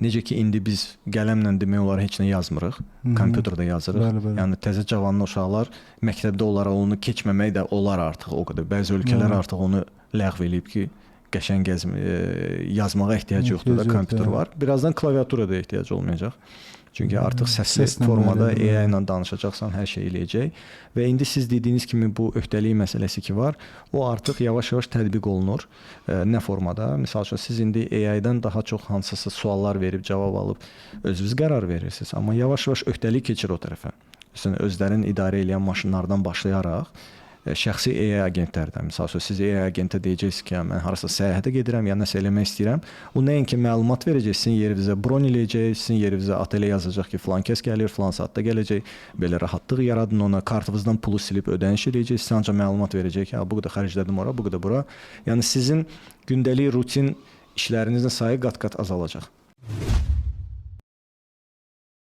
Necə ki indi biz qələmlə demək olar heç nə yazmırıq, kompüterdə yazırıq. Bəli, bəli. Yəni təzə cavanlı uşaqlar məktəbdə onlara onu keçməmək də olar artıq o qədər. Bəzi ölkələr artıq onu ləğv eləyib ki, qəşəng yazmağa ehtiyac yoxdur da, Ehtiyac yoxdur, kompüter var. Birazdan klaviatura da ehtiyac olmayacaq. Çünki artıq səsli Səslə formada bəli, AI ilə danışacaqsan, hər şey eləyəcək. Və indi siz dediyiniz kimi bu öhdəlik məsələsi ki var, o artıq yavaş-yavaş tətbiq olunur. Nə formada? Məsəl üçün siz indi AI-dan daha çox hansısa suallar verib cavab alıb özünüz qərar verirsiniz, amma yavaş-yavaş öhdəlik keçir o tərəfə. Məsələn, özlərin idarə eləyən maşınlardan başlayaraq şəxsi AI agentlərdən. Məsəl üçün siz AI agentə deyəcəksiniz ki, mən harasa səyahətə gedirəm, ya nəsə eləmək istəyirəm. O nəinki məlumat verəcək, sizin yerinizə bron eləyəcək, sizin yerinizə otelə yazacaq ki, filan kəs gəlir, filan saatda gələcək. Belə rahatlıq yaradın ona, kartınızdan pulu silib ödəniş eləyəcək, sizə ancaq məlumat verəcək ki, bu qədər xərclədim ora, bu qədər bura. Yəni sizin gündəlik rutin işlərinizin sayı qat-qat azalacaq.